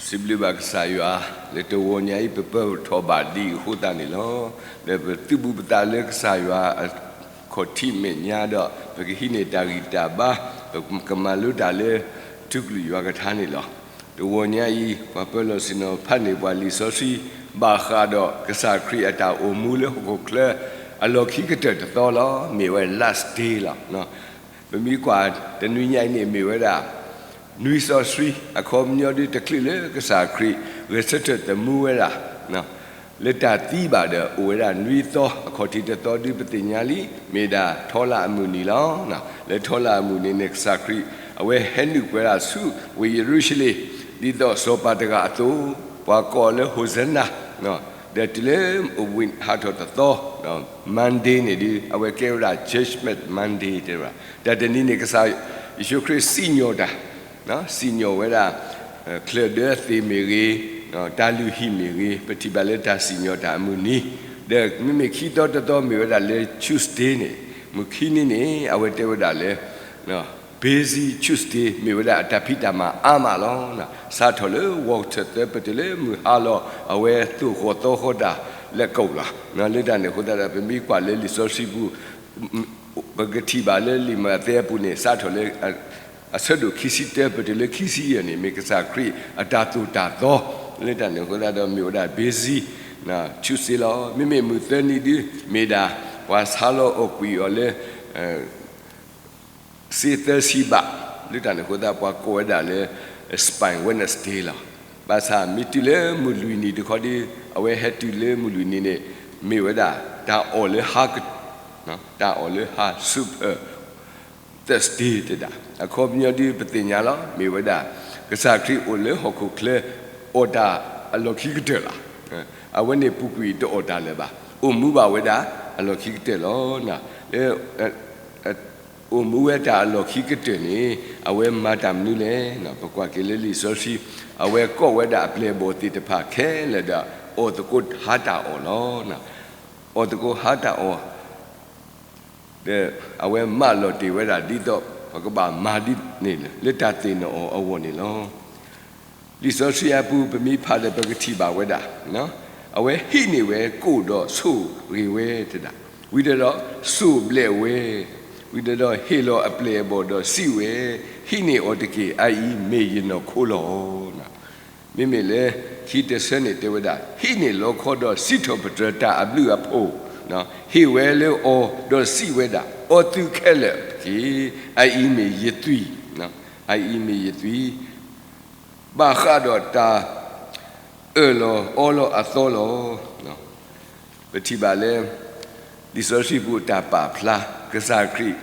စံးဘျုးဘၣ်ကစၢ်ယွၤ, လၢတဂီၤညါအံၤ ပပၢၢ်ထီၣ်ဘၣ်ဒံးအဃိသတးန့ၣ်လီၤ. လၢပသုးဘူးပသးလၢကစၢ်ယွၤအခီၣ်ထံးမဲာ်ညါဒီး ပကဟံးန့ၢ်တၢ်ဂံၢ်တၢ်ဘါ, ပကမၤလိတၢ်လၢထူကလုာ်ယွၤကထါန့ၣ်လီၤ. တဂီၤညါအံၤ ပှၤပၢၤလီၢ်ဆ့ၣ်နီၤဖးန့ၢ်ပှၤလံာ်စီဆှံ ဘၣ်ဃးဒီးကစၢ်ခရံာ်အတၢ်အိၣ်မူလၢဟီၣ်ခိၣ်ချၢ အလီၢ်ခံကတၢၢ်တသီလီၤ. မ့ၢ်ဝဲ last day လီၤ. ပမ့ၢ်ကွၢ်တနွံညါအံၤန့ၣ် မ့ၢ်ဝဲဒၣ် နွံစီဆှံ, အခီပညီဒ်တချုးလၢကစၢ်ခရံာ်ဂဲၤဆၢထၢၣ်သမူဝဲဒၣ် လၢတၢ်သံဘၣ်ဒီး အိၣ်ဝဲဒၣ်နွံသီ, အခီၣ်ထံးတသီဒ်ပသ့ၣ်ညါလံ, မ့ၢ်ဒၣ်ထီလၣ်အမုၢ်နံၤလီၤ. လၢထီလၣ်အမုၢ်နံၤန့ၣ် ကစၢ်ခရံာ် အဝဲဟဲနုာ်ပှဲၤဒၣ်ဆူဝ့ၢ်ယရူၤၡလ့ၣ် ဒ်သိးစီၤပၤတဂၤအသိး, ပှၤကိးအီၤလၢ Hosanna, ဒီးတုၤလၢအဝ့ၢ်ဟးထီၣ်တသီ, Monday န့ၣ်ဒီး အဝဲကဲဝဲဒၣ် Judgment Monday တဲဝဲဒၣ်. တၢ်တနံၤန့ၣ် ကစၢ်ယ့ၣ်ၡူးခရံာ်စံၣ်ညီၣ်တၢ် စံၣ်ညီၣ်ဝဲဒၣ် ချၢၣ်ဒၢသ့ၣ်မ့ၢ်ဂ့ၤ, တၢ်လုၢ်ဟံၣ်မ့ၢ်ဂ့ၤ, ပထံၣ်ဘၣ်လၢတၢ်စံၣ်ညီၣ်တၢ်အမုၢ်နံၤ, ဒီးမ့မ့ၢ်ခံသီတသီမ့ၢ်ဝဲဒၣ်လၢ Tuesday န့ၣ်, မုၢ်ခံနံၤန့ၣ် အဝဲတဲဝဲဒၣ်လၢ Busy Tuesday မ့ၢ်ဝဲဒၣ်အတၢ်ဖံးတၢ်မၤအါမးလီၤ. စးထီၣ်လၢ ဝီၤကထၢၣ်သၢ ပတုၤလၢမုၢ်ဟါလီၤ အဝဲသိၣ်ဃီၤသီဃီၤတၢ်လၢကအိၣ်လီၤ. လၢတၢ်န့ၣ်အဃိသတးဒီး ပမ့ၢ်ကွၢ်လၢလံာ်စီဆှံပူၤ ပကထံၣ်ဘၣ်လၢလံာ်မးသဲအပူၤန့ၣ် စးထီၣ်လၢ အဆၢဒိၣ်ခံဆံတၢ ပတုၤလၢခံဆံယဲၢ်န့ၣ် မ့ၢ်ကစၢ်ခရံာ်အတၢ်သိၣ်တၢ်သီ, လၢတၢ်န့ၣ်အဃိသတးဒီး မ့ၢ်ဝဲဒၣ် busy Tuesday လီၤ. မ့မ့ၢ်မုၢ်သၢနံၤဒု မ့ၢ်ဒၣ် ပှၤဆါလီၤအီၣ်ကွံာ်အီၤလၢ စ့သၢဆံဘး, လၢတၢ်န့ၣ်အဃိသတး ပှၤကိးဝဲဒၣ်လၢ Ash Wednesday လီၤ. ဘၣ်ဆၣ်မ့ၢ်တုၤလၢမုၢ်လွံၢ်နံၤတခီဒီး အဝဲဟဲတုၤလၢမုၢ်လွံၢ်နံၤန့ၣ် မ့ၢ်ဝဲဒၣ် တၢ်အီၣ်လၢဟါ, တၢ်အီၣ်လၢဟါ Super Thursday တဲဒၣ်. အခီပညီဒုပသ့ၣ်ညါလီၤ. မ့ၢ်ဝဲဒၣ် ကစၢ်ခရံာ်အိၣ်လၢဟီၣ်ခိၣ်ချၢ အီၣ်တၢ်အလီၢ်ခံကတၢၢ်လီၤ. အဝဲန့ၣ်ပူၤကွံာ်တအီၣ်တၢ်လၢၤဘၣ်. အိၣ်မူဘၣ်ဝဲဒၣ်အလီၢ်ခံကတၢၢ်လီၤ. လၢ အိၣ်မူဝဲတၢ်အလီၢ်ခံကတၢၢ်န့ၣ် အဝဲမၤတၢ်မနုၤလဲၣ်. ပကွၢ်က့ၤလၢလံာ်စီဆှံ, အဝဲကိးဝဲဒၣ်အပျဲၢ်အဘီၣ်သ့ၣ်တဖၣ်ခဲလၢာ်ဒီး အီၣ်သကိးဟါတၢ်အီၣ်လီၤ. အီၣ်သကိးဟါတၢ်အီၣ် ဒီးအဝဲမၢလီၤတ့ၢ်ဝဲဒၣ်ဒ်သိး ပကဘၣ်မၤဒ်န့ၣ်လၢ လၢတၢ်သ့ၣ်နီၣ်အီၤအဂီၢ်န့ၣ်လီၤ. လံာ်စီဆှံအပူၤ ပမ့ၢ်ဖးဒီးပကထံၣ်ဘၣ်ဝဲဒၣ်, အဝဲဟံးန့ၢ်ဝဲကိၣ်ဒီးဆိၣ်ဂ့ၤဝဲတဲဒၣ်, ဝံၤဒီးဒီး စိၢ်ဘျဲးဝဲ, ဝံၤဒီးဒီးဟ့ၣ်လီၤအပျဲၢ်အဘီၣ်ဒီးစံးဝဲ, ဟံးန့ၢ်အီၤတက့ၢ်, အအံၤမ့ၢ်ယနီၢ်ခိလီၤ. မ့မ့ၢ်လၢခံတဆၢန့ၣ်တဲဝဲဒၣ်, ဟံးန့ၢ်လီခီဒီးစံးထီၣ်ပတြၢၤတၢ်အဘျုးအဖှိၣ်, ဟ့ၣ်ဝဲလၢအီၤဒီးစံးဝဲဒၣ်, အီသုခဲလၢာ်တက့ၢ်, အအံၤမ့ၢ်ယသွံၣ်, အအံၤမ့ၢ်ယသွံၣ်, ဘၣ်ဃးဒီးတၢ်အၢၣ်လီၤအီလီၤအသီလီၤ. ပထံၣ်ဘၣ်လၢ လံာ်စီဆှံပူၤတၢ်ပာ်ဖျါ ကစၢ်ခရံာ်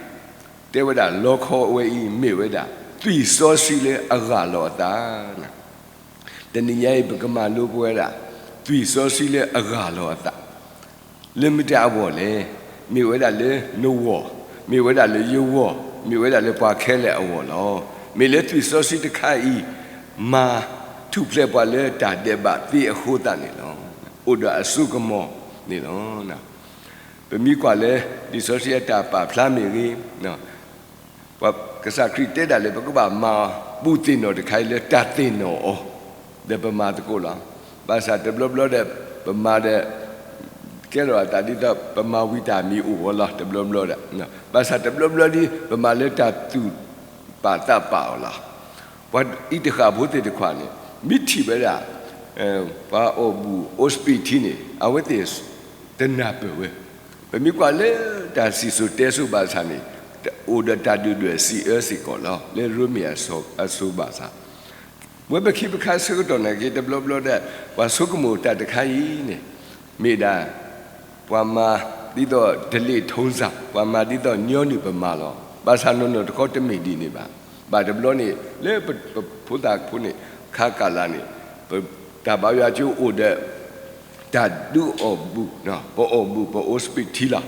တဲဝဲဒၣ်လီခီအဝဲအံၤမ့ၢ်ဝဲဒၣ် သွံၣ်စီဆှံလၢအဂၢ်လီၤအသး တနံၤညါအံၤ ပကမၤလိပဝဲဒၣ် သွံၣ်စီဆှံလၢအဂၢ်လီၤအသး လၢမတၤအဂီၢ်လဲၣ်. မ့ၢ်ဝဲဒၣ်လၢနဂီၢ်, မ့ၢ်ဝဲဒၣ်လၢယဂီၢ်, မ့ၢ်ဝဲဒၣ်လၢပှၤခဲလၢာ်အဂီၢ်လီၤ. မ့ၢ်လၢသွံၣ်စီဆှံတခါအံၤ မၤထူၣ်ဖျဲးပှၤလၢတၢ်ဒဲးဘးသ့အဃိသတးန့ၣ်လီၤ. အိၣ်ဒီးအစိကမီၤန့ၣ်လီၤ. ပမ့ၢ်ကွၢ်လၢ လံာ်စီဆှံအတၢ်ပာ်ဖျါမ့ၢ်ဂ့ၤ, ပှၤကစၢ်ခရံာ်တဲဒၣ်လၢ ပကဘၣ်မၤဘူးသ့ၣ်နီၣ်တခါအံၤလၢတၢ်သ့ၣ်နီၣ်အီၤ, ဒီးပမၤသကိးလီၤ. ဘၣ်ဆၣ်တဘျီဘျီဒီး ပမၤဒီး ကဲထီၣ်အသးဒ်သိး ပမၤဝံၤတၢ်မံၤအိၣ်ဝဲလီၤ တဘျီဘျီဒီး, ဘၣ်ဆၣ်တဘျီဘျီဒီး ပမၤလၢတၢ်သူၣ်ပာ်သးပာ်အီၤလီၤ. ပှၤအံၤတဃၣ်ဖိသ့ၣ်တဖၣ်န့ၣ် မ့ၢ်ထံၣ်ဝဲဒၣ် ပှၤအီၣ်ဘူၣ်အိၣ်စပံးထံန့ၣ် အဝဲသ့ၣ် တနၢ်ပၢၢ်ဝဲ. ပမ့ၢ်ကွၢ်လၢတၢ်စံၣ်စိၤတဲစိၤဘၣ်ဆၣ်န့ၣ် အိၣ်ဒီးတၢ်ဒုၣ်ဒွဲၣ်စံးအၢစ့ၢ်ကီးလီၤ. လၢရိမ့ၤအစိၤဘၣ်ဆၣ် ဝဲပခံပခါဆၢကတီၢ်နာ်က့ တဘျီဘျီဒီး ပှၤဆိကမိၣ်တၢ်တခါအံၤန့ၣ် မ့ၢ်ဒၣ် ပှၤမၤဒ်သိး ဓလေ့ထုံးစံ ပှၤမၤဒ်သိးညီနုၢ်ပမၤလီၤ. ဘၣ်ဆၣ်နီၢ်နီၢ်တခီတမ့ၢ်ဒ်န့ၣ်ဘၣ်. ဘၣ်တဘျီန့ၣ် လၢပဖိသၣ်ဖိန့ၣ် ခါကၢ်လၢ်န့ၣ် ပတၢ်ဘါယွၤကၠိအိၣ်ဒီး တၢ်ဒုးအီၣ်ဘူၣ်, ပအီၣ်ဘူၣ် ပအိၣ်စပံးထံလီၤ.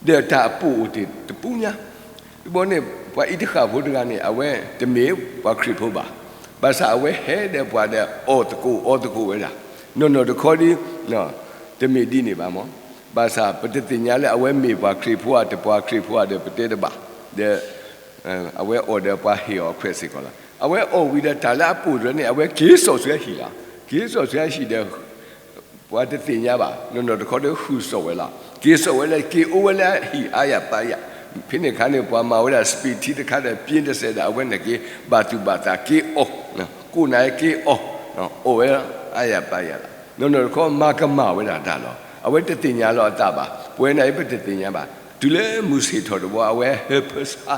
ဒီးတၢ်အပိာ်အိၣ်တ့ၢ်တပူၤညါ, တဘျီန့ၣ် ပှၤအံၤတဃၣ်ဖိတဂၤန့ၣ် အဝဲတမ့ၢ်ပှၤခရံာ်ဖိဘၣ်. ဘၣ်ဆၣ်အဝဲဟဲဒီးပှၤဒီးအီၣ်သကိးအီသကိးဝဲဒၣ်. နီၢ်နီၢ်တခီဒီး တမ့ၢ်ဒ်န့ၣ်ဘၣ်မး. ဘၣ်ဆၣ်ပတသ့ၣ်ညါလၢအဝဲမ့ၢ်ပှၤခရံာ်ဖိဧါ တပှၤခရံာ်ဖိဧါဒီးပတဲတဘၣ်. ဒီး အဝဲအီၣ်ဒီးပှၤဟ့ၣ်အီၤခွဲးစ့ၢ်ကီးလီၤ. အဝဲအီၣ်ဝံၤဒီးတၢ်လၢအပိာ်တဖၣ်န့ၣ် အဝဲက့ၤစိာ်ဆူအဟံၣ်လီၤ. က့ၤစိာ်ဆူအဟံၣ်ဒီး ပှၤတသ့ၣ်ညါဘၣ်, နီၢ်နီၢ်တခီဒီးဃုာ်စိာ်ဝဲလီၤ. က့ၤစိာ်ဝဲလၢ က့ၤအိၣ်ဝဲလၢအဟံၣ်အါယၤပါယၤ, ဖဲန့ၣ်အခါန့ၣ် ပှၤမၤဝဲဒၣ် စပံးထံတခါဒီး ပၠ့တစဲးဒီး အဝဲန့ၣ်က့ၤဘၣ်သူၣ်ဘၣ်သးက့ၤအီၣ်, ကိးနၤက့ၤအီၣ်, အီၣ်ဝဲအါယၤပါယၤလီၤ. နီၢ်နီၢ်တခီမၤကမၣ်ဝဲဒၣ်တၢ်လီၤ. အဝဲတသ့ၣ်ညါလီၤအသးဘၣ်, ပဝဲနၤအံၤပတသ့ၣ်ညါဘၣ်. တုၤလၢမုၢ်ဆ့ၣ်ထီၣ်တဘျီ အဝဲဟၢဖၢဆါ,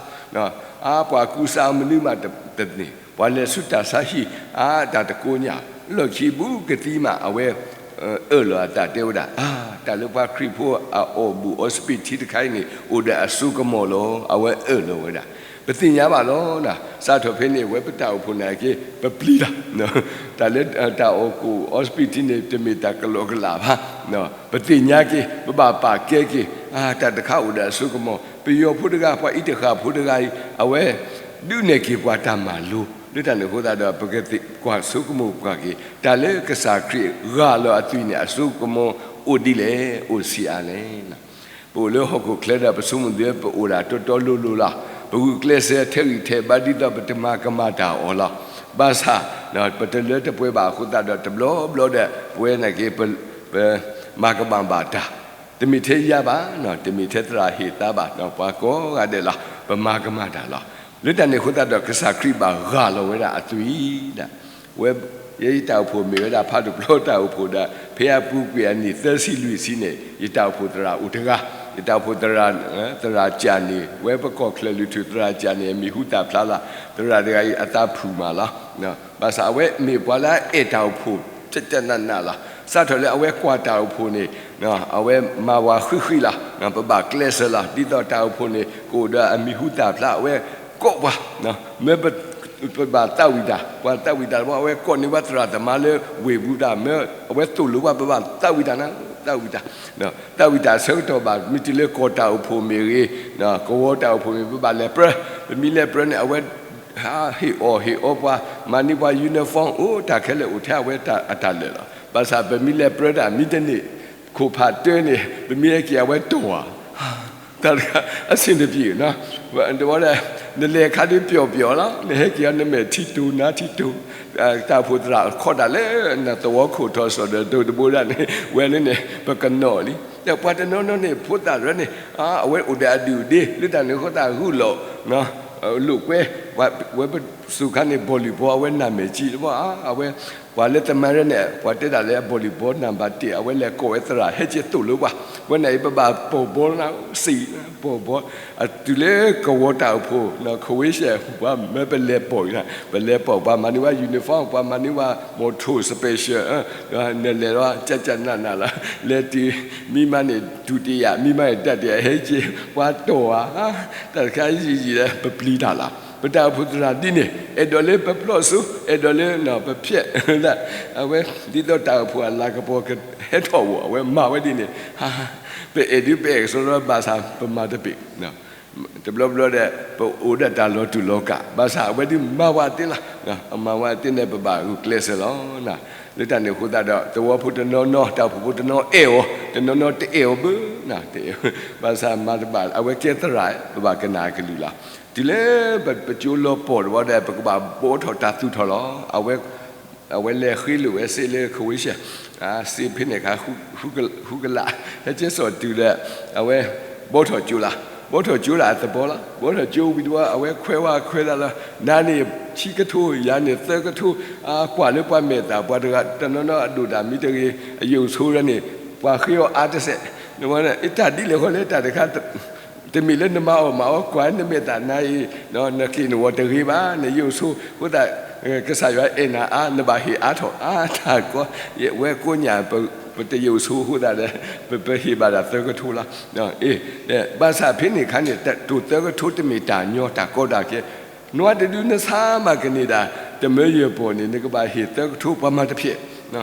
အါပှၤကူစါမနုၤမးတန့ၢ်, ပှၤလဲၤဆူတၢ်ဆါဟံၣ်, အါတၢ်တကိညၢ်, လီၢ်ခံဘူးကသံမး အဝဲ အၢၣ်လီၤအသးတဲဝဲဒၣ်, အါ တၢ်လၢပှၤခရံာ်ဖိအအီၣ်ဘူးအီစပံးထံတခါအံၤန့ၣ် အိၣ်ဒီးအစိကမီၤလီၤ. အဝဲအၢၣ်လီၤဝဲဒၣ်. ပသ့ၣ်ညါဘၣ်လီၤ. စးထီၣ်ဖဲန့ၣ် ဝဲပတၢ်အိၣ်ဖှိၣ်နာ်က့ ပပျံၤတၢ်, တၢ်လၢတၢ်အီၣ်ကူၣ်အီစပံးထံန့ၣ် တမ့ၢ်တၢ်ကလီကလးဘၣ်. ပသ့ၣ်ညါက့ၤ ပဘၣ်ပာ်ကဲက့ၤ, အါ တၢ်တခါအိၣ်ဒီးအစိကမီၤ, ပယီၤဖိတဂၤ ပှၤအံးတဃာ်ဖိတဂၤအံၤ အဝဲ ဒုးနဲၣ်က့ၤပှၤတၢ်မၤလိ, လၢတၢ်န့ၣ်အဃိသတးဒီး ပကသ့ၣ်ကွၢ်ဆိကမိၣ်ကွၢ်က့ၤ တၢ်လၢကစၢ်ခရံာ်ဂၢ်လီၤအသွံၣ်န့ၣ် အစိကမီၤအိၣ်ဒ်လဲၣ်, အိၣ်ဆံးအါလဲၣ်. ပအိၣ်လၢဟီၣ်ခိၣ်ချၢဒီး ပဆိကမိၣ်သု ပအိၣ်ဒၣ်တီတီလိၤလိၤလီၤ. ပဂုာ်ကျဲးစၢးထဲးဂံၢ်ထဲးဘါ ဒ်သိးပတမၤကမၣ်တၢ်အီၤလီၤ. ဘၣ်ဆၣ် ပတလၢတပှဲၤဘၣ်အဃိသတးဒီး တဘျီဘျီဒီး ပဝဲနာ်က့ ပ ပမၤကမၣ်ဘၣ်တၢ်, တမ့ၢ်ထဲယၤဘၣ်, တမ့ၢ်ထဲသရၣ်ဟ့ၣ်သါဘၣ်, ပှၤကိးဂၤဒဲးလီၤ, ပမၤကမၣ်တၢ်လီၤ. လၢတၢ်န့ၣ်အဃိသတးဒီး ကစၢ်ခရံာ်ဘၣ်ဂၢ်လီၤဝဲဒၣ်အသွံၣ်ဒၣ်. ဝဲ ယဲယတၢ်အိၣ်ဖှိၣ်မ့ၢ်ဝဲဒၣ်ဖးဒိၣ်ပျီတၢ်အိၣ်ဖှိၣ်ဒီး ဖဲအပူၤကွံာ်အနံၣ်သၢဆံလွံၢ်ဆံန့ၣ် ယတၢ်အိၣ်ဖှိၣ်သရၣ်အိၣ်တဂၤ, ယတၢ်အိၣ်ဖှိၣ်သရၣ် သရၣ်ကၠၣ်န့ၣ် ဝဲပကီၢ်ချၢၣ်လွံၢ်ထူၣ်သရၣ်ကၠၣ်န့ၣ် အမံၤဟူသၣ်ဖျါလီၤ. သရၣ်တဂၤအံၤအသးဖုၣ်မးလီၤ. ဘၣ်ဆၣ်အဝဲမ့ၢ်ပှၤလၢအအဲၣ်တၢ်အိၣ်ဖှိၣ် ကကနးနးလီၤ. စးထီၣ်လၢအဝဲကွၢ်တၢ်အိၣ်ဖှိၣ်န့ၣ် အဝဲမၤဝၤဃံးဃံးလီၤ. ပဘၣ်ကျဲးစၢးလီၤ. ဒ်သိးတၢ်အိၣ်ဖှိၣ်န့ၣ် ကအိၣ်ဒီးအမံၤဟူသၣ်ဖျါ အဝဲကိးပှၤ, မ့ၢ်ပ ပဘၣ်သးဝံၣ်တၢ်, ပှၤသးဝံၣ်တၢ်တဘျီ အဝဲကိးန့ၢ်ပှၤသရၣ်သမါလၢဝ့ၢ်ပူၤတၢ် မ့ၢ်အဝဲသိၣ်လိပှၤ ပဘၣ်သးဝံၣ်တၢ်နၤ, သးဝံၣ်တၢ်, သးဝံၣ်တၢ်အဆၢကတီၢ်ဘၣ် မ့ၢ်တုၤလၢကီၢ်တၢ်အိၣ်ဖှိၣ်မ့ၢ်ဂ့ၤ, ကဝီၤတၢ်အိၣ်ဖှိၣ်မ့ၢ် ပဘၣ်လဲၤပြၢ, ပမ့ၢ်လဲၤပြၢန့ၣ် အဝဲ ဟ့ၣ်အီၣ်ဟ့ၣ်အီပှၤ, မၤန့ၢ်ပှၤ uniform အိၣ်တၢ်ခဲလၢာ်အိၣ်ထဲအဝဲအတၢ်လၢာ်လီၤ. ဘၣ်ဆၣ်ပမ့ၢ်လဲၤပြၢတၢ် မ့ၢ်တန့ၢ်ခိၣ်ဖးတၢန့ၣ် ပမ့ၢ်ဟဲက့ၤအဝဲတီၢ်ဧါ, တၢ်တခါအဆင်တပြေနီၤ, တဝီဒီး နလဲၤခါဒ်ပျီၣ်ပျီၣ်လီၤ, နဟဲက့ၤအီၤနမဲာ်ထံတိၤနါထံတိၤ, တၢ်အိၣ်ဖှိၣ်သရၣ်ခီၣ်တၢ်လၢနသဝီခိၣ်ထီၣ်စီၤဒီးတိၤတဘိဒၣ်န့ၣ် ဝဲလၢန့ၣ် ပကနီၤလံ. ဒီးပှၤတနီၤနီၤန့ၣ် ဖိသၣ်တရၢန့ၣ် အဝဲအိၣ်ဒီးအဒုၣ်အဒ့ လၢတၢ်န့ၣ်အဃိသတးဂုာ်လီၤ လိာ်ကွဲ, ဝဲပစိၤခါန့ၣ် volleyball အဝဲနၢ်မဲာ်ကံလီၤ, အဝဲ ပှၤလၢသမါရဲၣ်န့ၣ် ပှၤတဲတၢ်လၢ volleyball နံပါတ်တစ် အဝဲလဲၤကိးဝဲသရၣ် ဟဲက့ၤသိၣ်လိပှၤ, ဝဲန့ၣ်အံၤပဘၣ်ပိာ်ဘီနၤ စံးပိာ်ဘီ, တုၤလၢကဝီၤတၢ်အိၣ်ဖှိၣ် Croatia ပှၤမ့ၢ်ပလဲၤပိာ်အံၤ ပလဲၤပိာ်ပှၤမၤန့ၢ်ဝဲ uniform ပှၤမၤန့ၢ်ဝဲ motor special နလဲၤလီၤ ကၠၢ်ကၠၢ်နးနးလီၤ, လဲၤတုၤ မံမါန့ၣ် ဒုတိယ မံမါန့ၣ် တတိယ ဟဲက့ၤ ပှၤတီၢ်ဧါ, တၢ်တခါယံာ်ယံာ်ဒီး ပပျံၤတၢ်လီၤ. ပတၢ်အိၣ်ဖှိၣ်သရၣ်ဒ်န့ၣ် အဲၣ်ဒိးလၢပဖျီၣ်စိ အဲၣ်ဒိးလၢပဖျဲး အဝဲ ဒ်သိးတၢ်အိၣ်ဖှိၣ်အလၤကပီၤကဟဲထီၣ်ဝဲ အဝဲမၤဝဲဒ်န့ၣ်, ပအဲၣ်ဒုးပအဲၣ်ကစီဒီ ဘၣ်ဆၣ်ပမၤတပ့ၤ တဘျီဘျီဒီး ပအိၣ်ဒီးတၢ်လီၤတူာ်လီၤကာ် ဘၣ်ဆၣ်အဝဲဒုးမၤဝဲအသ့လီၤ. အမၤဝဲအသ့န့ၣ် ပဘၣ်ဂုာ်ကျဲးစၢးလီၤ. လၢတၢ်န့ၣ်အဃိသတးဒီး သဝီဖိတနီၤနီၤ တၢ်အိၣ်ဖှိၣ်ဖိတနီၤအဲၣ်အီၤ တနီၤနီၤတအဲၣ်အီၤဘၣ်, တအဲၣ်, ဘၣ်ဆၣ်မၤတဘၣ် အဝဲကဲသရၣ် ပဘၣ်ကနၣ်အကလုၢ်လီၤ. တုၤလၢပကၠိလီၤပှီၢ်တဘျီဒီး ပကဘၣ်ဘှီထီၣ်တၢ်သူၣ်ထီၣ်လီၤ. အဝဲ အဝဲလဲၤဃ့လိာ်ဝဲစ့လၢ Croatia စ့ဖဲန့ၣ်အခါ ဃုကလး ဟဲက့ၤစိာ်တုၤဒီး အဝဲ ဘှီထီၣ်ကၠိလီၤ. ဘှီထီၣ်ကၠိဒၣ်အသဘီလီၤ. ဘှီထီၣ်ကၠိဝံၤတဘျီ အဝဲခွဲးဝဲခွဲးလၢ်လီၤ. နၤန့ၣ် ခံကထိ ယၤန့ၣ် သၢကထိ, ကွၢ်လၢပှၤမဲာ်သၣ် ပှၤတဂၤတနီၤနီၤအဒိၣ်တၢ်မံတဂ့ၤ အယိာ်ဆိဒီးန့ၣ် ပှၤဃ့အီၣ်အါတစဲး, တၢ်ဒ်လဲၣ်ဃီလဲၣ် တၢ်တခါ တမ့ၢ်လၢနမၤအီၣ်မၤအီ ကွၢ်နမဲာ်သၣ်နၤအံၤ နက့ၢ်နဂီၤတဂ့ၤဘၣ် နယိာ်ဆိ, အဃိသတး ကစၢ်ယွၤအဲၣ်နၤအါ နဘၣ်ဟ့ၣ်အါထီၣ်အါတၢ်ကီ, ဝဲကိးညၣ် ပတယိာ်ဆိအဃိသတးဒီး ပဟ့ၣ်ဘၣ်ဒၣ်သၢကထိလီၤ. ဘၣ်ဆၣ်ဖဲန့ၣ်အခါန့ၣ် တိၢ်သၢကထိတမ့ၢ်တၢ်ညီတၢ်ကီတၢ်ခဲ, နွၤတဒုနဆါမးကန့ၢ်ဒၣ် တမၢယဲၢ်ပီၢ်န့ၣ် နကဘၣ်ဟ့ၣ်သၢကထိ ပှၤမၤတဖျဲး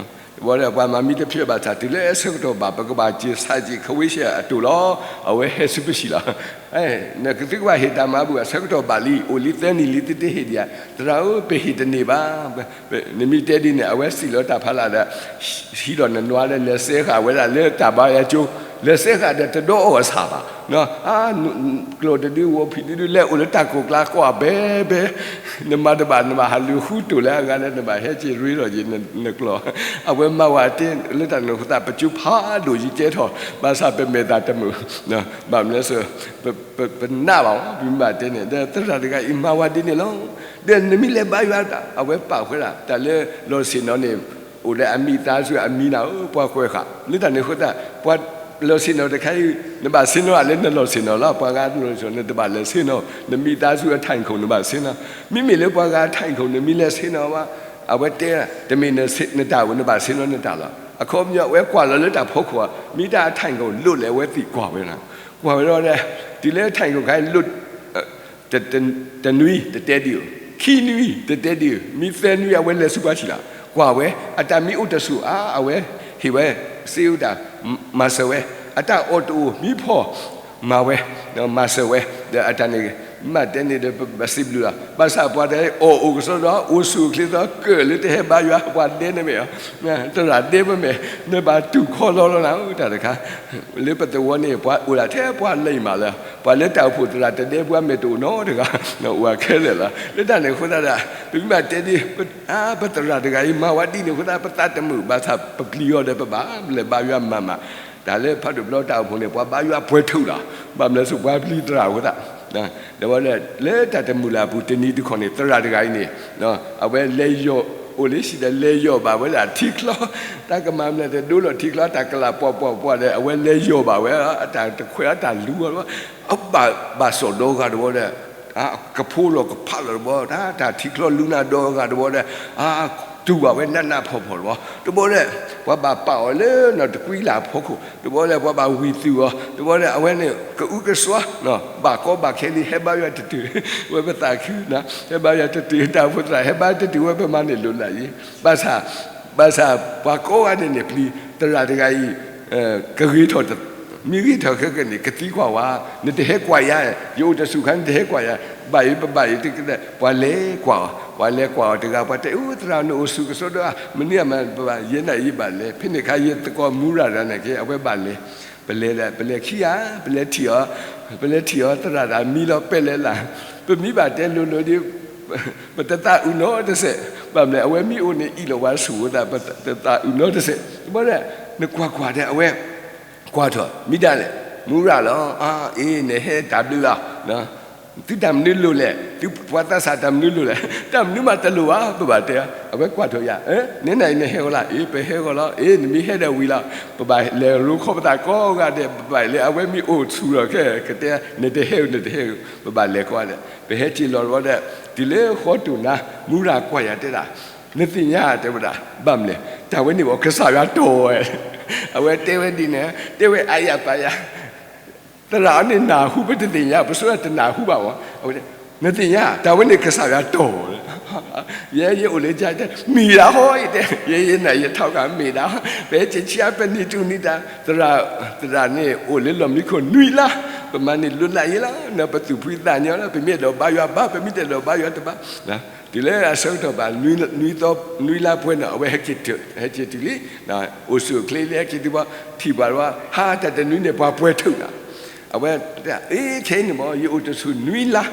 ဝံၤဒီးပှၤမၤမံတဖျဲးဘၣ်ဆၣ် တုၤလၢအဆၢကတီၢ်ဘၣ် ပကဘၣ်က့ၤဆးက့ၤ Croatia အတိၢ်လီၤ. အဝဲဟဲဆူပဆံးလီၤ. နကသုကဘၣ်ဟ့ၣ်တၢ်မၤဘူၣ် အဆၢကတီၢ်ဘၣ်လံ အိၣ်လံသၢနံၣ်လံ သုတဟ့ၣ်ဒံးဧါ, သရၣ်ဧၢ ပဟ့ၣ်တန့ၢ်ဘၣ်. နမ့ၢ်တဲဒ်န့ၣ် အဝဲစံးလီၤတၢ်ဖးလၢ်ဒီး ဟံးဒီးနနွၤဒီး လဲၤစဲဃာ်ဝဲဒၣ်လၢတၢ်ဘါယွၤကၠိ လဲၤဆဲးဃာ်ဒီးတဒီအီၣ်အဆၣ်ဘၣ်, ကျီၢ်တဒု ဝီၤဖံးတဒု လဲၤအိၣ်လၢတၢ်ကိၢ်ကျါကွၢ်ဘဲဘဲ, နမၤတဘၣ် နဘၣ်ဟးလူၤဃုတိၢ်လၢအဂၤလၢ နဘၣ်ဟဲက့ၤရ့ဒီးက့ၤနကျီၢ်, အဝဲမၤဝဲအတ့ လၢတၢ်န့ၣ်အဃိသတး ပကၠိဖးဒိၣ်ယံၤကဲထီၣ် ဘၣ်ဆၣ်ပမဲာ်သးတမုာ်, ဘၣ်မနုၤလဲၣ်, ပနးဘၣ် ပမ့ၢ်ဘၣ်တဲန့ၣ် ဒီးသရၣ်တဂၤအံၤမၤဝဲဒ်န့ၣ်လီၤ. ဒီးနမ့ၢ်လဲၤဘါယွၤတၢ် အဝဲပာ်ဃဲဒၣ် တၢ်လၢလီၢ်ဆ့ၣ်နီၤန့ၣ် အိၣ်လၢအမံၤသါဆူအမံၤနၤဧၢ ပှၤကွဲးဃာ် လၢတၢ်န့ၣ်အဃိသတး ပှၤလီၢ်ဆ့ၣ်နီၤတခါအံၤ နဘၣ်ဆ့ၣ်နီၤလၢနလီၢ်ဆ့ၣ်နီၤလီၤ. ပှၤဂၤလီၢ်ဆ့ၣ်နီၤ နတဘၣ်လဲၤဆ့ၣ်နီၤ နမံၤသါဆူအထိုင်ခုံ နဘၣ်ဆ့ၣ်နီၤ, မ့မ့ၢ်လၢပှၤဂၤ ထိုင်ခုံ နမ့ၢ်လဲၤဆ့ၣ်နီၤဘၣ် အဝဲတဲ တမ့ၢ်နတၢ်အိၣ် နဘၣ်ဆ့ၣ်နီၤနတၢ်လီၤ. အခီပညီ အဝဲကွၢ်လီၤလၢတၢ်ဖီခိၣ် မ့ၢ်တၢ်အထိုင်ခုံလိၣ်လဲၣ် အဝဲသ့ၣ်ကွၢ်ဝဲလီၤ. ကွၢ်ဝဲဒီး တုၤလၢထိုင်ခုံခါလိၣ် တနွံ တတဲဒံးဧိၤ, ခံနွံ တတဲဒံးဧိၤ, မ့ၢ်သၢနွံ အဝဲလဲၤဆူပှၤထံၣ်လီၤ. ကွၢ်ဝဲ အတၢ်မ့ၢ်အိၣ်တဆိး အါ အဝဲဟ့ၣ်ဝဲ စ့အိၣ်တၢ် မၤစၢၤဝဲ, အတၢ်အီၣ်တအိၣ် မ့ၢ်ဖှီၣ် မၤဝဲ မၤစၢၤဝဲ, ဒီးအတၢ်န့ၣ် မ့ၢ်တဲန့ၣ်ဒီး ပစံးဘျုးလီၤ. ဘၣ်ဆၣ်ပှၤတအီၣ်အိၣ်ကစီဒီ အိၣ်ဆူၣ်အိၣ်ချ့သီ ကၢၣ်လၢတဟဲဘါယွၤ ပှၤဒဲန့ၣ်မ့ၢ်, သရၣ်ဒဲပမဲာ် နဘၣ်တူၢ်ခီလီလီနၤဧၢ တၢ်တခါ လၢပသဝီန့ၣ် ပှၤအိၣ်ဒၣ်ထဲပှၤလံာ်မးလၢ ပှၤလၢတၢ်အိၣ်ဖှိၣ်သရၣ်တဒဲ ပှၤမဲာ်တအိၣ်နီတဂၤ အိၣ်ခဲလၢာ်လီၤ. လၢတၢ်န့ၣ်အဃိသတးဒီး ပမ့ၢ်ဘၣ်တဲဒ် ပသရၣ်တဂၤအံၤ မၤဝဲဒ်န့ၣ်အဃိသတး ပသးတမုာ် ဘၣ်ဆၣ်ပပျံၤအီၤဒီး ပဘၣ်လဲၤဘါယွၤမၤမး တၢ်လၢဖးဒိၣ်ဘျီတၢ်အိၣ်ဖှိၣ်န့ၣ် ပှၤဘါယွၤပှဲၤထုးလီၤ. ဘၣ်မနုၤလဲၣ် ပှၤပျံၤသရၣ်အဃိသတး ဒီးဝဲဒၣ် လၢတၢ်တမုာ်လၢ်အပူၤ တနံၤတခီန့ၣ် သရၣ်တဂၤအံၤန့ၣ် အဝဲလဲၤယီၢ် အိၣ်လၢဟံၣ်ဒီး လဲၤယီၢ်ဘၣ်ဝဲဒၣ်ထံချီ, တၢ်ကမၤမနုၤလဲၣ် တဒိလီၤထံချီ တၢ်ကလၤပှၤပှၤပှၤဒီး အဝဲလဲၤယီၢ်ဘၣ်ဝဲ အတၢ်တခွဲးအတၢ်လူၤအီၤလီၤ. အဘၣ်ဘၣ်စီၣ်ဒီဂၤတဝီဒီး ကဖိလီၤကဖးလီၤတဘီ တၢ်ထံချီလူၤနၤဒီဂၤတဘီဒီး တူၢ်ဘၣ်ဝဲနးနးဖှီၣ်ဖှီၣ်တဘီ တဘီဒီး ပှၤဘၣ်ပာ်အီၤလၢနီၢ်တကွံလၢ်အဖီခိၣ် တဘီဒီး ပှၤဘၣ်ဝံၤသုးအီၤ တဘီဒီး အဝဲန့ၣ် ကအုကစွါ ဘၣ်ကီဘၣ်ခဲလံ ဟဲဘါယွၤတတုၤ ဝဲပသးခု ဟဲဘါယွၤတတုၤ တၢ်အိၣ်ဖှိၣ်သရၣ် ဟဲဘါတတုၤဝဲ ပမၤန့ၢ်လိာ်လၢ်ယံၤ ဘၣ်ဆၣ် ဘၣ်ဆၣ်ပှၤကိးဂၤဒဲးန့ၣ် ပျံၤသရၣ်တဂၤအံၤ ကဂ့ၤထီၣ် မ့ၢ်ဂ့ၤထီၣ်ခဲကနံၣ် ကသံကွၢ်ဝဲ နတဟဲကွၢ်ယၤ ယအိၣ်တဆူၣ်ခါ နတဟဲကွၢ်ယၤ ဘၣ်အံၤ ပဘၣ်အံၤ တကဒဲး ပှၤလဲၤကွၢ်အီၤ ပှၤလဲၤကွၢ်အီၤတဂၤ ပှၤတဲ အိၣ် သရၣ် နအိၣ်ဆူၣ်ကစီဒီဧါ မနုၤအမၤ ပဘၣ် ယဲန့ၣ် ယဘၣ်လဲၤ ဖဲန့ၣ်အခါ ယသကိးမူရၤတဂၤန့ၣ်က့ အဝဲဘၣ်လဲၤ ပလဲၤ ပလဲၤခံဂၤ ပလဲၤထံၣ်အီၤ ပလဲၤထံၣ်အီၤ သရၣ်တဂၤမံလီၤ ပဲာ်လဲၤလၢ် ပမ့ၢ်ဘၣ်တဲလိၤလိၤဒီး ပတသးအုးနီတစဲး ဘၣ်မနုၤလဲၣ် အဝဲမ့ၢ်အိၣ်န့ၣ် အ့ၣ်လိာ်ဝဲဆူၣ်ဝဲသး ပတသးအုးနီတစဲး တဘီဒီး နကွၢ်ကွၢ်ဒီး အဝဲ ကွၢ်ထီၣ် မ့ၢ်ဒၣ်လဲၣ် မူရၤလီၤ အ့ နဟဲတၢ်ဘျုးလီၤ သုတၢ်မနုၤလိၤလဲၣ် သုပှၤသးစၢ်တၢ်မနုၤလိၤလဲၣ် တၢ်မနုၤမးတလိၤဘၣ် ပဘၣ်တဲ အဝဲကွၢ်ထီၣ်ယၤ နဲနၤအံၤနဟဲဂီၤလၢ် အ့ ပဟဲဂီၤလီၤ အ့ နမ့ၢ်ဟဲဒီးဝံၤလီၤ ပဘၣ်လဲၤရိခီပသးကိးဂၤဒဲး ပဘၣ်လဲၤ အဝဲမ့ၢ်အိၣ်ဆူၣ်ဒီးခဲ ကတဲ နတဟဲဧိၤ နတဟဲဧိၤ ပဘၣ်လဲၤကိးဂၤဒဲး ပဟဲက့ၤလီၤတဘီဒီး တုၤလၢဃီတိၢ်နၤ မူရၤကွၢ်ယၤတဲဒၣ် နသ့ၣ်ညါတဲဝဲဒၣ် ဘၣ်မနုၤလဲၣ် တၢ်ဝဲန့ၣ်ဘၣ် ကစၢ်ယွၤတီၢ်ဝဲ အဝဲတဲဝဲဒ်န့ၣ် တဲဝဲအါယၤပာ်ယၤ သရၣ်အီၤန့ၣ်နၢ်ဟူပတသ့ၣ်ညါ ပဆိကမိၣ်တနၢ်ဟူဘၣ်ဝဲ အဝဲ နသ့ၣ်ညါ တၢ်ဝဲန့ၣ်ကစၢ်ယွၤတီၢ် ယဲယအိၣ်လၢကၠါတဲ မ့ၢ်ဒၣ်ဟီ ယတဲ ယဲယဲနၤ ယထီၣ်ကမ့ၢ်ဒၣ် ပဟဲက့ၤဆံးအါ ပနံၤတူၢ်နံၤတၢ် သရၣ် သရၣ်န့ၣ် အိၣ်လၢလီၢ်မံခိၣ်နွံလါ ပမၤန့ၢ်လိာ်လၢ်ယဲလီၤ ပသူၣ်ဖှံသးညီလီၤ ပမ့ၢ်အဲၣ်ဒိးဘါယွၤဘါ ပမ့ၢ်တအဲၣ်ဒိးဘါယွၤတဘါ တုၤလၢအဆၢကတီၢ်ဘၣ် နွံသီ နွံလါပှဲၤန့ၣ် အဝဲဟဲက့ၤတုၤ ဟဲက့ၤတုၤလံ အိၣ်ဆူၣ်အိၣ်ချ့လံ ဟဲက့ၤတုၤဘၣ် ထံၣ်ဘၣ်ဝဲ ဟါ တၢ်တနွံန့ၣ် ပှၤပှဲၤထုးနၤ အဝဲ အ့ ခဲအံၤန့ၣ်မ့ၢ် ယအိၣ်တဆူၣ်နွံလါ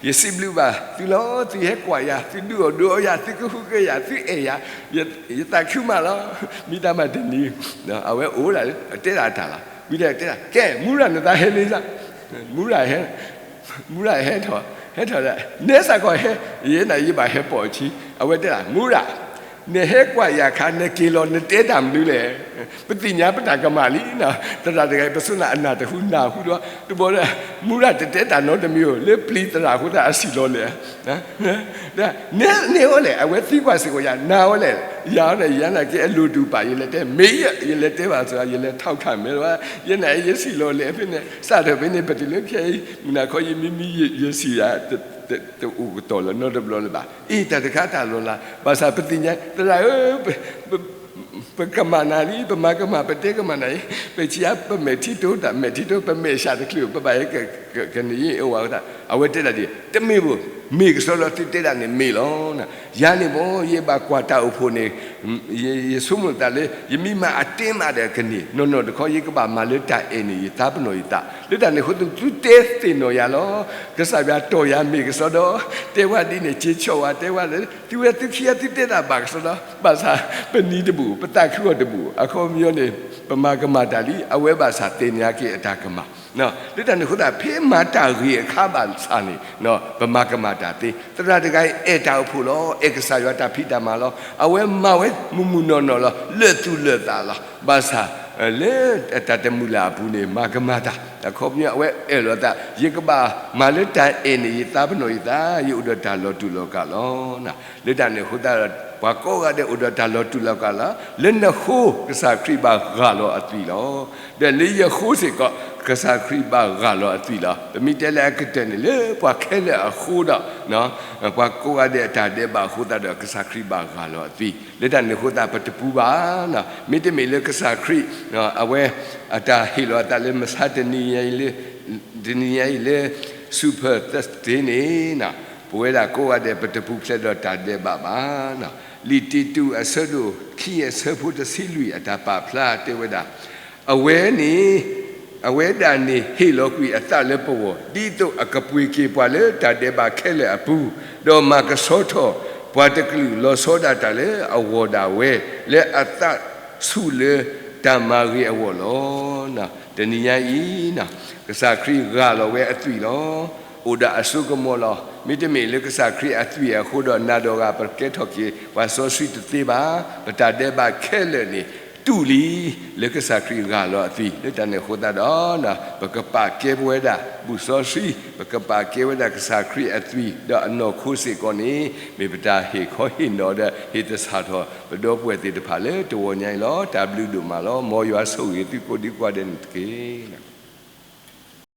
ယစံးဘျုးဘၣ်သုလီၤ သုဟဲကွၢ်ယၤ သုဒုးအီၣ်ဒုးအီယၤ သုကဟုကယာ် သုအဲၣ်ယၤ ယသးခုမးလီၤ မ့ၢ်တၢ်မၤတနံၤ အဝဲအိၣ်ဒၣ်လၢ တဲဒၣ်တၢ်လီၤ ဝံၤဒီးတဲဒၣ် ကဲ မူရၤနသးဟဲလံလီၤ မူရၤဟဲ မူရၤဟဲထီၣ် ဟဲထီၣ်ဒီး နဲစ့ၢ်ကီးဟဲ ယဲန့ၣ် ယဘၣ်ဟဲပိာ်အခံ အဝဲတဲဒၣ် မူရၤ နဟဲကွၢ်ယၤခါ နက့ၤလီၤ နတဲတၢ်မနုၤလဲၣ် ပသ့ၣ်ညါပတၢ်ကမၣ်လံ သရၣ်တဂၤအံၤ ပဆိကမိၣ်အနၢ်တဟူနၢ်ဟူဒီး တဘီဒီး မူရၤတတဲတၢ်နီတမံၤဧိၤ လၢပျံၤသရၣ်အဃိသတး အဆံးလီၤလဲၣ် နဲအီၤလဲၣ် အဝဲသံကွၢ်စ့ၢ်ကီးယၤ နၤအီၤလဲၣ် ယၤအီၤန့ၣ် ယၤန့ၣ်က့ အလိၣ်တူၢ်ပာ် ယလဲၤတဲ မ့ၢ်ယဲ ယလဲၤတဲဘၣ်စ့ၢ် ယလဲၤထီၣ်ခၣ်မဲ ယဲန့ၣ် ယဆံးလီၤလဲၣ် ဖဲန့ၣ် စးထီၣ်ဖဲန့ၣ် ပတုၤလၢခဲအံၤ မုၢ်နၤခီ ယမ့မ့ၢ်ယဆံးယၤ တအိၣ်ကတီၢ်လၢၤနီတဘျီလၢၤဘၣ် အ့ တၢ်တခါတၢ်လီၤလး ဘၣ်ဆၣ်ပသ့ၣ်ညါ သရၣ်ဧၢ ပကမၣ်နၤလံ, ပမၤကမၣ် ပတဲကမၣ်နၤအံၤ, ပဆံးအါ ပမဲာ်ထံတိတၢ်, မဲာ်ထံတိ ပမဲာ်ဆှးတချုး ပဘၣ်ဟဲကနံၤအ့ၣ်အိၣ်ဝဲသတး အဝဲတဲဒၣ်ဒ် တမ့ၢ်ဘၣ်, မ့ၢ်ကစီဒီ သုတဲဒၣ်န့ၣ်မ့ၢ်လီၤ. ယၤန့ၣ်ဘၣ် ယဘၣ်ကွၢ်တၢ်အိၣ်ဖှိၣ်န့ၣ် ယဆိကမိၣ်သးလၢ ယမ့ၢ်မၤအတ့မးဒီးကန့ၢ် နီၢ်နီၢ်တခီ ယကဘၣ်မၤလၢတၢ်အဲၣ်န့ၣ် ယသးပနီၣ်ယသး, လၢတၢ်န့ၣ်အဃိ သုတဲသ့ၣ်နီၣ်ယၤလီၤ. ကစၢ်ယွၤတီၢ်ယၤမ့ၢ်ကစီဒီ, တဲဝဲဒ်န့ၣ် က့ၤဆီၣ်ဝဲ တဲဝဲလၢ သုဝဲသုခံဂၤသုတဲတၢ်ဘၣ်ကစီဒီ, ဘၣ်ဆၣ် ပနံၤတဘူၣ် ပသးခုအီၤတဘူၣ် အခီပညီန့ၣ် ပမၤကမၣ်တၢ်လံ, အဝဲဘၣ်ဆၣ်သ့ၣ်ညါက့ၤအတၢ်ကမၣ် လၢတၢ်န့ၣ်အဃိသတး ဖဲမၤတၢ်ဂ့ၤအခါဘၣ်ဆၣ်န့ၣ် ပမၤကမၣ်တၢ်သ့, သရၣ်တဂၤအံၤ အဲၣ်တၢ်အိၣ်ဖှိၣ်လီၤ, အဲၣ်ကစၢ်ယွၤတၢ်ဖံးတၢ်မၤလီၤ, အဝဲမၤဝဲမုၢ်မုၢ်နီၢ်နီၢ်လီၤ, လၢာ်သူၣ်လၢာ်သးလီၤ, ဘၣ်ဆၣ် လၢတၢ်တမုာ်လၢ်အပူၤန့ၣ် မၤကမၣ်တၢ်, အခီပညီ အဝဲအဲၣ်လီၤသး, ယကဘၣ်မၤလၢတၢ်အဲၣ်န့ၣ် ယသးပနီၣ်ယသး, ယအိၣ်ဒီးတၢ်လီၤတူာ်လီၤကာ်လီၤ. လၢတၢ်န့ၣ်အဃိသတးဒီး ပှၤကိးဂၤဒဲးအိၣ်ဒီးတၢ်လီၤတူာ်လီၤကာ်လီၤ, လၢနဃိ ကစၢ်ခရံာ်ဘၣ်ဂၢ်လီၤအသွံၣ်လီၤ. ဒီးလၢယဃိစ့ၢ်ကီး ကစၢ်ခရံာ်ဘၣ်ဂၢ်လီၤအသွံၣ်လီၤ. ပမ့ၢ်တဲလၢအကတၢၢ်န့ၣ် လၢပှၤခဲလၢာ်အဃိဒီး ပှၤကိးဂၤဒဲးအတၢ်ဒဲးဘးအဃိသတးဒီး ကစၢ်ခရံာ်ဘၣ်ဂၢ်လီၤအသွံၣ်, လၢတၢ်န့ၣ်အဃိသတး ပတပူၤဘၣ်, မ့တမ့ၢ်လၢကစၢ်ခရံာ် အဝဲ အတၢ်ဟ့ၣ်လီၤအသးလၢမဆါတနံၤညါအံၤလၢ တနံၤညါအံၤလၢ Super Thursday န့ၣ် ပဝဲဒၣ်ကိးဂၤဒဲး ပတပူၤဖျဲးဒီးတၢ်ဒဲးဘးဘၣ်. လံာ်တ့တူးအဆၢဒိၣ်ခံအဆၢဖိတဆံလွံၢ်အတၢ်ပာ်ဖျါတဲဝဲဒၣ်, အဝဲန့ၣ် အဝဲဒၣ်န့ၣ်ဟ့ၣ်လီၤကွံာ်အသးလၢပဂီၢ် ဒ်သိးအကပှ့ၤက့ၤပှၤလၢတၢ်ဒဲးဘးခဲလၢာ်အပူၤ, ဒီးမၤကဆှီထီၣ်ပှၤတကလုာ်လီၤဆီဒၣ်တၢ်လၢအဂီၢ်ဒၣ်ဝဲ လၢအသးဆူၣ်လၢတၢ်မၤဂ့ၤအဂီၢ်လီၤ. တနံၤညါအံၤ ကစၢ်ခရံာ်ဂၢ်လီၤဝဲအသွံၣ်လီၤ. အိၣ်ဒီးအစိကမီၤလီၤ. မ့တမ့ၢ်လၢကစၢ်ခရံာ်အသွံၣ်အဃိဒီး နၤဒီးဂၤပကဲထီၣ်က့ၤ ပှၤစီဆှံတသ့ဘၣ်. ပတၢ်ဒဲးဘးခဲလၢာ်န့ၣ် တူၢ်လံ လၢကစၢ်ခရံာ်ဂၢ်လီၤအသွံၣ်. လၢတၢ်န့ၣ်အဃိသတးဒီး ပကပာ်ကဲပဝဲဒၣ် ဘူၣ်စီဆှံ, ပကပာ်ကဲဝဲဒၣ်ကစၢ်ခရံာ်အသွံၣ် ဒီးအနီၢ်ခိစ့ၢ်ကီးန့ၣ် မ့ၢ်ပတၢ်ဟ့ၣ်ခီဟ့ၣ်နီၤဒီး ဟ့ၣ်သဆၣ်ထီၣ်ပဒီပုၢ်ဝဲၢ်သ့ၣ်တဖၣ်လၢတဂီၤညါအံၤလီၤ. တၢ်ဘျုးဒိၣ်မးလီၤ. မ်ယွၤဆိၣ်ဂ့ၤသုကိးဒံကိးဂၤဒဲးန့ၣ်တက့ၢ်.